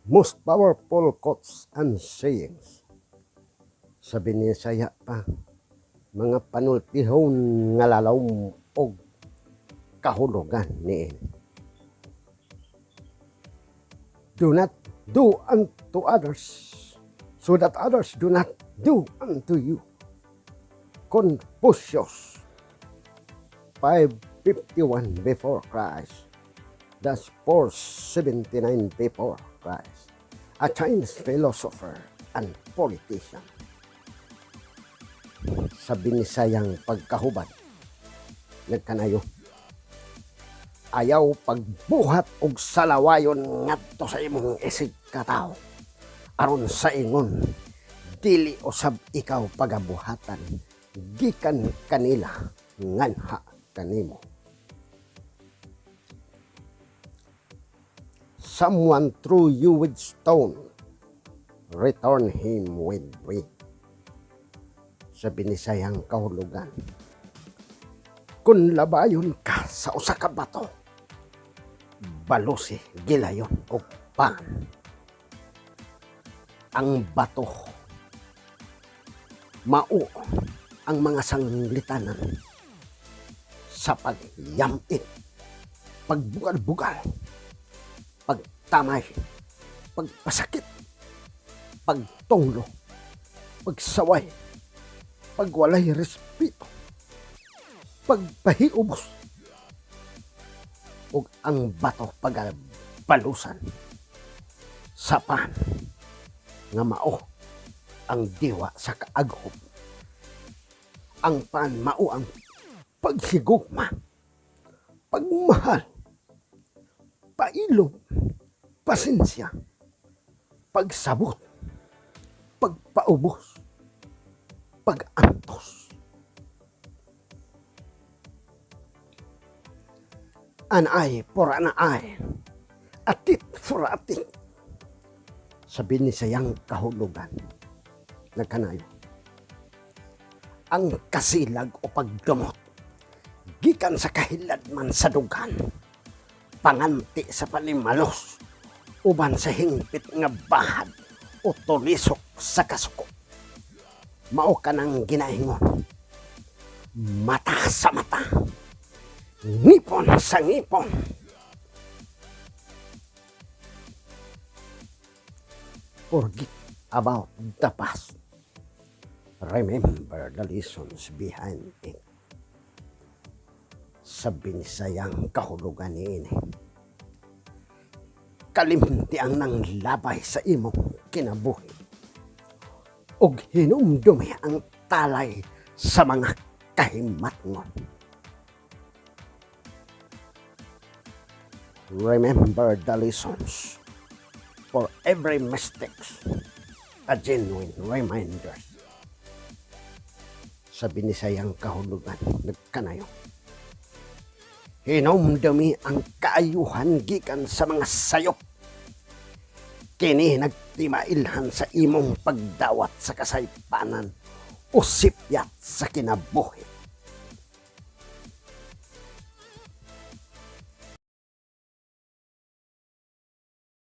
Most powerful quotes and sayings. Sa Binisaya pa, mga panultihon nga lalawom og kahulugan niini. Do not do unto others, so that others do not do unto you. Confucius, 551 before Christ. That's 479 before Christ. A Chinese philosopher and politician. Sa Binisayang pagkahubad, nagkanayo. Ayaw pagbuhat og salawayon ngadto sa imong isig katawo. Aron sa ingon, dili usab ikaw pagabuhatan gikan kanila nganha kanimo. Someone threw you with stone, return him with bread. Sa Binisayang kahulugan, kung labayon ka sa usa ka bato, balusi gilayon og pan. Ang bato mao ang mga sanglitanan sa pagyamit, pagbugal-bugal, pagtamay, pagpasakit, pagtunglo, pagsaway, pagwalay respeto, pagpahiubos, ug ang bato pagabalusan sa pan nga mao ang diwa sa kaaghom. Ang pan mao ang paghigugma, pagmahal, pailob, pasensya, pagsabot, pagpaubos, pag-antos. An eye for an eye, a teeth for a teeth. Sa Binisayang kahulugan, nagkanayo. Ang kasilag o pagdumot, gikan sa kahiladman sa dughan, panganti sa panimalos, uban sa hingpit nga bahad o tulisok sa kasuko. Mao kanang ginaingon, mata sa mata, ngipon sa ngipon. Forget about the past. Remember the lessons behind it. Sa Binisayang kahulugan niini, kalimti ang nanglabay sa imong kinabuhi ug hinumdumi ang talay sa mga kahimatngon. Remember the lessons for every mistakes, a genuine reminders. Sa Binisayang kahulugan, nagkanayo. Hinumdumi ang kaayuhan gikan sa mga sayop. Kini nagtimailhan sa imong pagdawat sa kasaypanan o sipyat sa kinabuhi.